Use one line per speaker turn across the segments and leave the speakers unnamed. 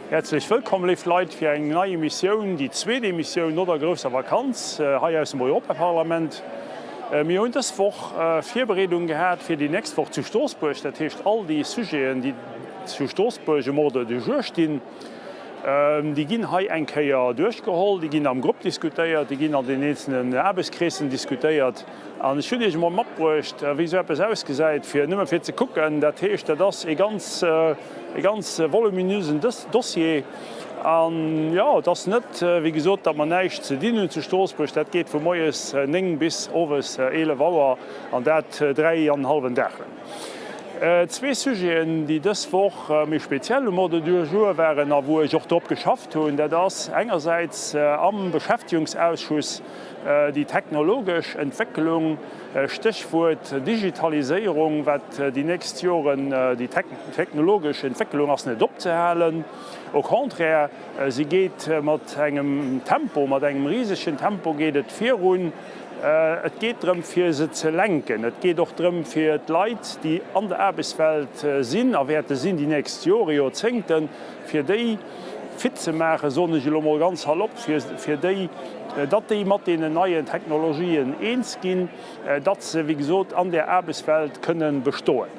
Häerzlech wëllkomm, léif Leit, fir eng nei Emissioun, déi zweet Emissioun no der grousser Vakanz hei aus dem Europaparlament. Mir hunn dës Woch Virbereedung gehat fir déi nächst Woch zu Stroossbuerg, dat heescht all déi Sujeten, déi zu Stroossbuerg um Ordre du jour stinn, déi ginn hei eng Kéier duerchgeholl, déi ginn am Grupp diskutéiert, déi ginn an den eenzelnen Aarbechtskreessen diskutéiert. An ech hunn Iech emol matbruecht, wéi esou eppes ausgesäit, fir nëmme fir ze kucken. Dat heescht, dat ass e ganz, e ganz voluminösen Dossier. An, jo, et ass net, wéi gesot, datt mer näischt ze dinn hunn zu Stroossbuerg. Dat geet vu moies 9 bis owes 11 Auer, an dat 3 an en hallwen Dag laang. Zwee Sujeten, déi dës Woch méi speziell um Ordre du jour waren a wou ech och drop geschafft hunn, dat ass engersäits am Beschäftigungsausschuss, Déi technologesch Entwécklung, Stéchwuert Digitaliséierung, wat déi nächst Joren, déi technologesch Entwécklung ass net opzehalen, au contraire, si geet mat engem Tempo, mat engem risegen Tempo geet et virun. Et geet drëm fir se ze lenken, et geet och drëm fir d'Leit, déi an der Aarbechtswelt sinn a wäerte sinn déi nächst Jore, Joerzéngten, fir déi, fit ze maachen, soen ech elo mol ganz salopp, fir déi, datt déi mat deenen neien Technologien eens ginn, datt se, wéi gesot, an där Aarbechtswelt kënnen bestoen.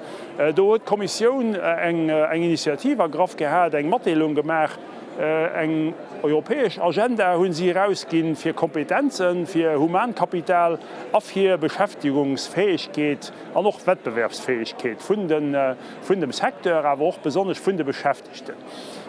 Do huet d'Kommissioun eng Initiativ ergraff gehat, eng Matdeelung gemaach, eng europäesch Agenda hu si erausginn, fir Kompetenzen, fir Humankapital a fir Beschäftigungsfäegkeet an och Wettbewerbsfäegkeet vun dem Secteur, awer och besonnesch vun de Beschäftegten.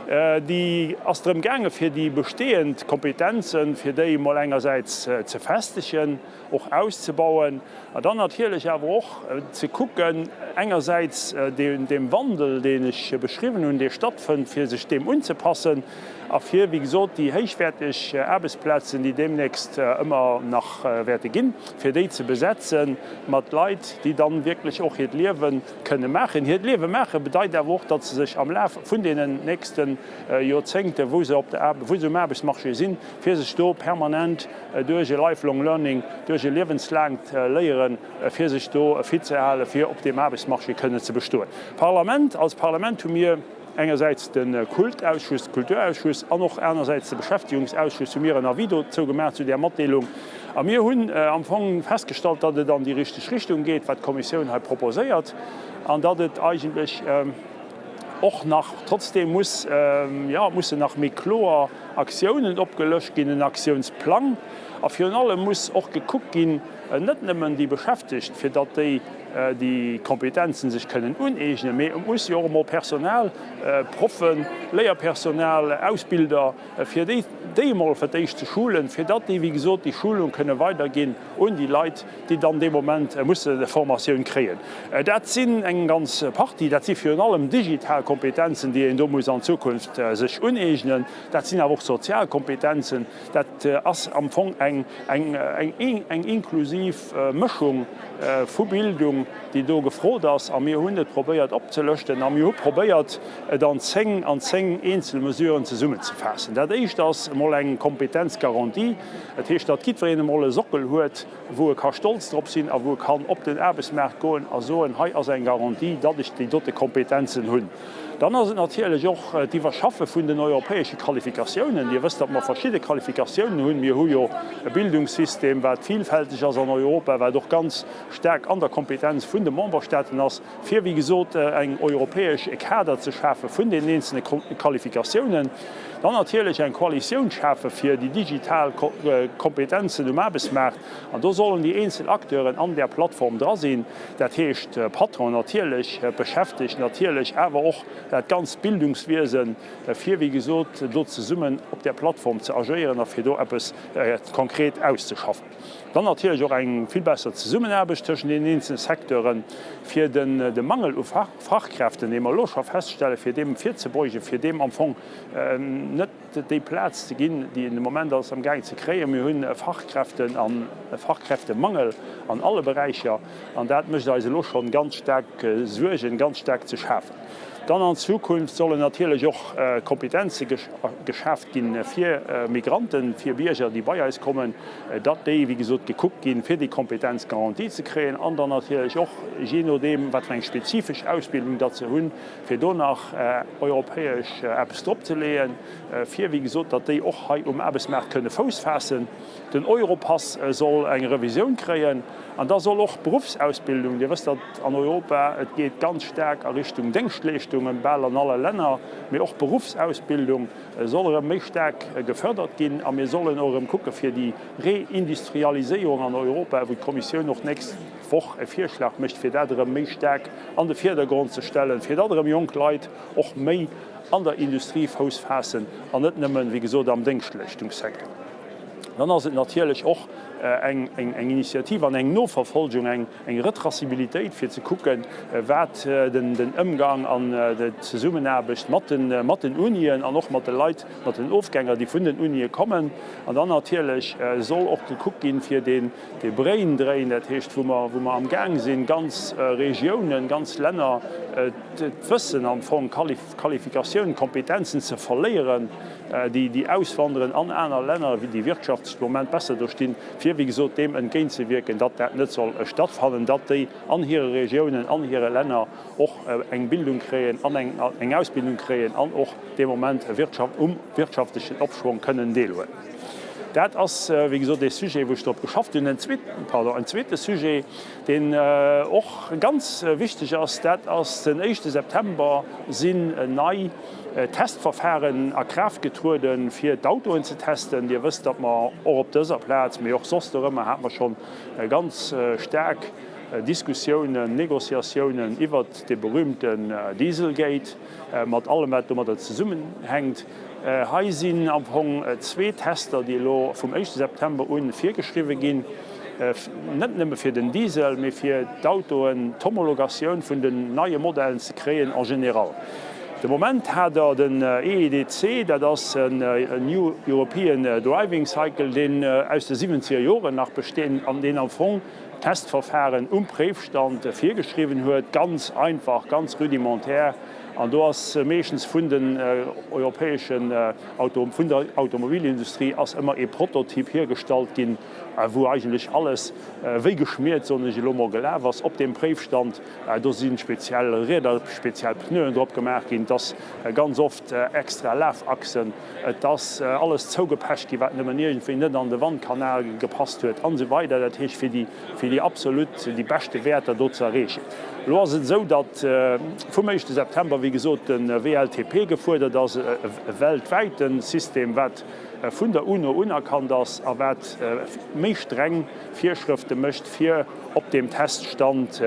Déi ass drëm gaange fir déi bestehend Kompetenzen, fir déi emol engersäits ze festegen, och auszebauen a dann natierlech awer och ze kucken, engersäits deem Wandel, deen ech beschriwwen hunn, dee stattfënnt, fir sech deem unzepassen a fir, wéi gesot, déi héichwäerteg Aarbechtsplazen, déi deemnächst ëmmer nach wäerte ginn, fir déi ze besetze mat Leit, déi dann wierklech och hiert Liewen Kënne maachen. Hiert Liewe maache bedeit awer och, datt se sech am Laf vun deenen nächste Joerzéngte wou se op der wou se um Aarbechtsmarché sinn, fir sech do permanent duerch e lifelong learning, duerch e liewenslaangt Léieren, fir sech do fit ze halen, fir op deem Aarbechtsmarché kënnen ze bestoen. Parlament, Als Parlament hu mir engersäits de Kultausschuss, de Kulturausschuss an och anersäits de Beschäftigungsausschuss hu mir en Avis dozou gemaach zu där Matdeelung. A mir hunn am Fong festgestallt, datt et an déi richteg Richtung geet, wat d'Kommissioun hei proposéiert, an datt et eigentlech och nach trotzdeem muss, jo, mussen nach méi kloer Aktiounen opgelëscht ginn, en Aktiounsplang. A virun allem muss och gekuckt ginn, net nëmmen déi Beschäftegt, fir datt déi déi Kompetenzen sech kënnen uneegnen, mee et muss jo och emol Personal, Proffen, Léierpersonal, Ausbilder, fir déi déi emol fir d'éischt ze schulen, fir datt déi, wéi gesot, déi Schulung kënne weiderginn un déi Leit, déi dann dee Moment musse Formatioun kréien. Dat sinn eng ganz Partie, dat si virun allem digital Kompetenzen, déi een do muss an Zukunft sech uneegnen. Dat sinn awer och sozial Kompetenzen. Dat ass am Fong eng inklusiv Mëschung vu Bildung, déi do gefrot ass. A mir hunn et probéiert opzelëschten a mir hu probéiert, et an 10, an 10 eenzel Mesuren zesummenzefaassen. Dat Éischt ass emol eng Kompetenzgarantie. Dat heescht, datt jiddwereen emol e Sockel huet, wou e ka stolz drop sinn a wou e kann op den Aarbechtsmaart goen a soen, Hei ass eng Garantie, datt ech déi dote Kompetenzen hunn. Dann ass et natierlech och d'Iwwerschaffe vun den europäesche Qualifikatiounen. Dir wësst, datt mer verschidde Qualifikatiounen hunn. Mir hu jo e Bildungssystem, wat vielfälteg ass an Europa, wat och ganz staark an der Kompetenz vun de Memberstaaten ass, fir, wéi gesot, eng europäesch e Kader ze schafe vun deenen eenzelne Qualifikatiounen. Dann natierlech eng Koalitioun schafe fir déi digital Kompetenzen um Aarbechtsmaart. An do sollen déi eenzel Acteuren an där Plattform dra sinn. Dat heescht d'Patronen natierlech, d'Beschäftegt natierlech, awer och dat ganzt Bildungswiesen, fir wéi gesot do zesummen op där Plattform ze agéieren a fir do eppes konkret auszeschaffen. Dann natierlech och eng vill besser Zesummenaarbecht tëschent deenen eenzelne Secteuren, fir de Mangel u Fachkräften, dee mer elo scho feststellen, fir deem virzebeugen, fir deem am Fong net déi Plaz ze ginn, déi een de Moment ass amgaang ze kréien. Mir hunn Fachkräften an e Fachkräftemangel an alle Beräicher an dat mécht eis elo schonn ganz staark Suergen, ganz staark ze schafen. Dann an Zukunft sollen natierlech och Kompetenze geschaaft gi fir Migranten, fir Bierger, déi bei eis kommen, datt déi, wéi gesot, gekuckt ginn, fir déi Kompetenzgarantie ze kréien an dann natierlech och, jee nodeem wat fir eng spezifesch Ausbildung datt se hunn, fir do nach europäesch eppes dropzeleeën, fir, wéi gesot, datt déi och hei um Aarbechtsmaart kënne Fouss faassen. Den Europass soll eng Revisioun kréien an da soll och d'Beruffsausbildung, Dir wësst, datt an Europa et geet ganz staark a Richtung Déngschtleeschtungen, bal an alle Länner, mee och d'Beruffsausbildung soll erëm méi staark gefördert ginn a mir sollen och erëm kucke fir déi Reindustrialiséierung an Europa, wou d'Kommissioun och d'nächst Woch e Virschlag mécht, fir dat erëm méi staark an de Virdergrond ze stellen, fir datt erëm jonk Leit och méi an der Industrie Fouss faassen an net nëmmen, wéi gesot, am Déngschtleeschtungssecteur. Dann ass et natierlech och eng Initiativ an eng Noverfolgung, eng Retracibilitéit, fir ze kucken, wat den Ëmgang an d'Zesummenaarbecht mat den Unien an och mat de Leit, mat den Ofgänger, déi vun den Unie kommen. An dann natierlech soll och gekuckt ginn, fir dee Brain Drain, dat heescht, wou mer amgaang sinn, ganz Regiounen, ganz Länner d'Wëssen am Fong, Qualifikatiounen, Kompetenzen ze verléieren, déi auswanderen an aner Länner, déi wirtschaftlech de Moment besser do stinn, fir wéi gesot deem entgéintzewierken, datt dat net soll stattfannen, datt déi an hire Regiounen, an hire Länner och eng Bildung kréien an eng Ausbildung kréien an och dee Moment um wirtschaftlechen Opschwong kënnen deelhuelen. Dat ass wéi gesot ee Sujet, wou ech drop geschafft hunn. En zweete Sujet, deen och ganz wichteg ass, dat ass, den éischte September sinn nei Testverfahren a Kraaft getrueden, fir d'Autoen ze testen. Dir wësst, datt mer och op dëser Plaz, mee och soss dorëmmer, hate mer schonn ganz staark Diskussiounen, Négociatiounen iwwert dee berühmten Dieselgate, mat allem, wat domadder zesummenhänkt. Hei sinn am Fong zwee Tester, déi elo vum éischte September u virgeschriwwe ginn, net nëmme fir den Diesel, mee fir d'Autoen, d'Homologatioun vun den neie Modellen ze kréien en général. De Moment hat Der den EEDC, dat ass en New European Driving Cycle, deen aus de siwwenzeger Joren nach besteet an deen am Fong d'Testverfahren um Préifstand virgeschriwwen huet, ganz einfach, ganz rudimentär. An do ass meeschtens vun den europäeschen Auto, vun der Automobilindustrie ass ëmmer ee Prototyp hiergestallt ginn, wou eigentlech alles wéi geschmiert, soen ech elo mol, gelaf ass op deem Préifstand. Do si speziell Rieder, speziell Pneuen drop gemaach ginn, et ass ganz oft extra Lafachsen, et ass alles zougepecht ginn, wat nëmmen iergendwéi net an de Wandkanal gepasst huet an esou weider. Dat heescht, fir déi fir déi absolut déi beschte Wäerter do ze erreechen. Elo ass et esou, datt vum éischte September, wéi gesot, de WLTP gefuerdert ass, e weltwäite System, wat vun der UNO unerkannt ass a wat méi streng Virschrëfte mécht, fir op deem Teststand,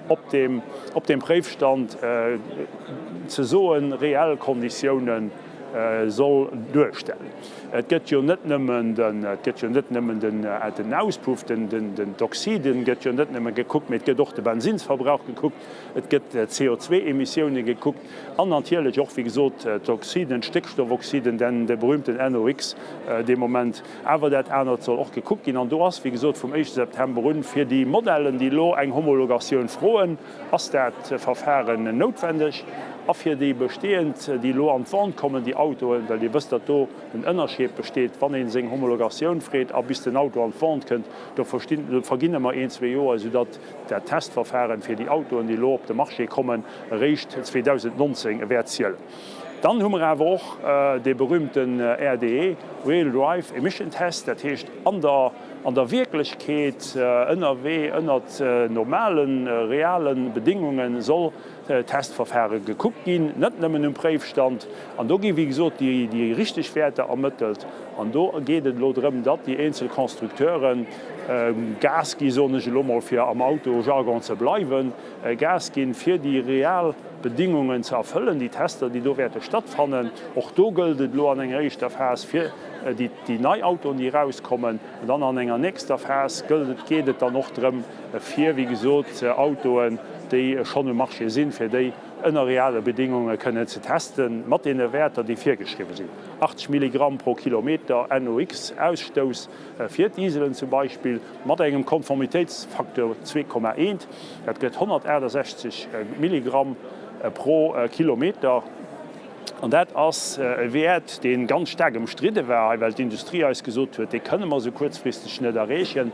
op deem, op deem Préifstand ze soen, reell Konditiounen soll duerstellen. Et gëtt jo net nëmmen den, et gëtt jo net nëmmen den, den Auspuff, den, den, den, d'Oxiden gëtt jo net nëmme gekuckt, mee et gëtt och de Bensinsverbrauch gekuckt, et gëtt d'CO2-Emissioune gekuckt an natierlech och, wéi gesot, d'Oxiden, d'Stéckstoffoxiden, den, de berühmten NOx dee Moment. Awer dat anert soll och gekuckt ginn. An do ass, wéi gesot, vum éischte September un fir déi Modellen, déi elo eng Homologatioun froen, Ass dat Verfahren noutwendeg? A fir déi bestehend, déi elo an d'Vente kommen, déi Autoen, well Dir wësst, datt do en Ënnerscheed besteet, wann ee seng Homologatioun freet a bis den Auto an d'Vente kënnt, do verginn ëmmer een, zwee Joer, soudatt dat Testverfahren fir déi Autoen, déi elo op de Marché kommen, eréischt 2019 wäert zielen. Dann hu mer awer och dee berühmten RDE, Real Drive Emission Test, dat heescht an der An der Wierklechkeet, ënnerwee, ënnert normalen, reale Bedingunge soll d'Testverfahre gekuckt ginn, net nëmmen um Préifstand. An do gi wéi gesot déi richteg Wäerter ermëttelt. An do geet et elo drëm, datt déi eenzel Constructeure Gas gi, soen ech elo mol, fir am Autojargon ze bleiwen, Gas ginn, fir déi real Bedingungen ze erfëllen, déi Tester, déi do wäerte stattfannen. Och do gëllt et elo an enger éischter Phas fir déi nei Autoen, déi erauskommen. An dann an enger nächster Phas gëllt et, geet et dann och drëm, fir, wéi gesot, Autoen, déi schonn um Marché sinn, fir déi ënner reale Bedingunge kënnen ze testen, mat deene Wäerter, déi virgeschriwwen sinn, 80 Milligramm pro Kilometer NOx-Ausstouss fir d'Dieselen zum Beispill, mat engem Konformitéitsfacteur 2,1, dat gëtt 168 Milligramm. pro Kilometer. An dat ass e Wäert, dee ganz staark ëmstridde war hei, well d'Industrie eis gesot huet, dee kënne mer esou kuerzfristeg net erreechen.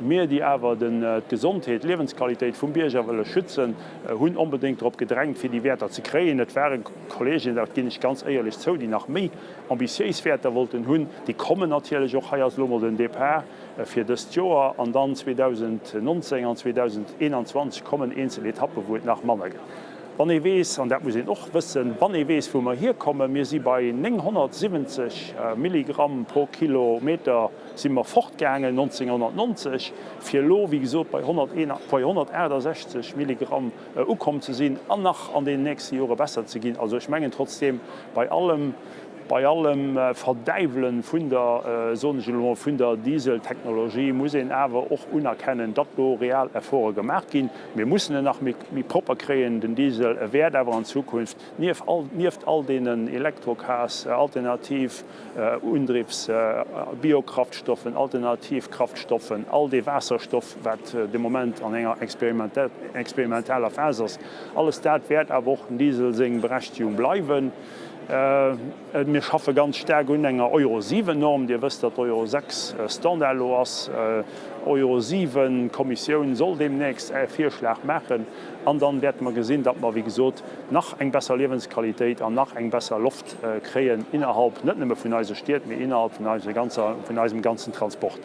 Mir, déi awer d'Gesondheet, d'Liewensqualitéit vum Bierger wëlle schützen, hunn onbedéngt drop gedrängt, fir déi Wäerter ze kréien. Et ware Kolleegen, dat ginn ech ganz éierlech zou, déi nach méi ambitiéis Wäerter wollten hunn. Déi kommen natierlech och. Hei ass elo emol den Départ fir dëst Joer an dann 2019 an 2021 kommen eenzel Etappen, wou et nach manner gëtt. Wann ee weess, an dat muss een och wëssen, wann ee weess, wou mer hierkommen, mir si bei 970 Milligramm pro Kilometer si mer fortgaangen 1990, fir elo, wéi gesot, bei 168 Milligramm ukomm ze sinn an nach an deenen nächste Jore besser ze ginn. Also ech mengen trotzdeem, bei allem, bei allem Verdäiwelen vun der, soen ech elo mol, vun der Dieseltechnologie muss een awer och unerkennen, datt do real Efforte gemaach ginn. Mir mussen en nach méi propper kréien, den Diesel. E wäert awer an Zukunft nieft all, nieft all deenen Elektrocars, alternativ Undriffs-, Biokraftstoffen, alternativ Kraftstoffen, all dee Waasserstoff, wat de Moment an enger experimentaler Phas ass, alles dat wäert awer och dem Diesel seng Berechtigung bleiwen. Mir schaffe ganz staark un enger Euro 7 Norm. Dir wësst, datt Euro 6 Standard elo ass. Euro 7, d'Kommissioun soll deemnächst e Virschlag maachen an dann wäerte mer gesinn, datt mer, wéi gesot, nach eng besser Liewensqualitéit an nach eng besser Loft kréien innerhalb net nëmme vun eise Stied, mee innerhalb vun eise ganzer, vun eisem ganzen Transport.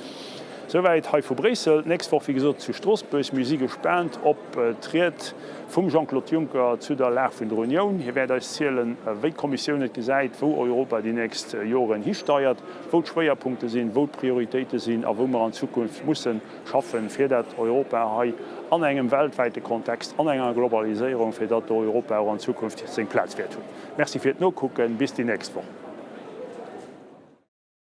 Souwäit hei vu Bréissel. D'nächst Woch, wéi gesot, zu Stroossbuerg. Mir si gespaant op d'Ried vum Jean-Claude Juncker zu der Lag vun der Unioun. Hie wäert eis zielen, wéi d'Kommissioun et gesäit, wou Europa déi nächst Joren histeiert, wou d'Schwéierpunkte sinn, wou d'Prioritéite sinn a wou mer an Zukunft musse schaffen, fir dat Europa hei an engem weltwäite Kontext, an enger Globaliséierung, fir datt do Europa och an Zukunft seng Plaz wäert hunn. Merci fir d'Nokucken. Bis déi nächst Woch.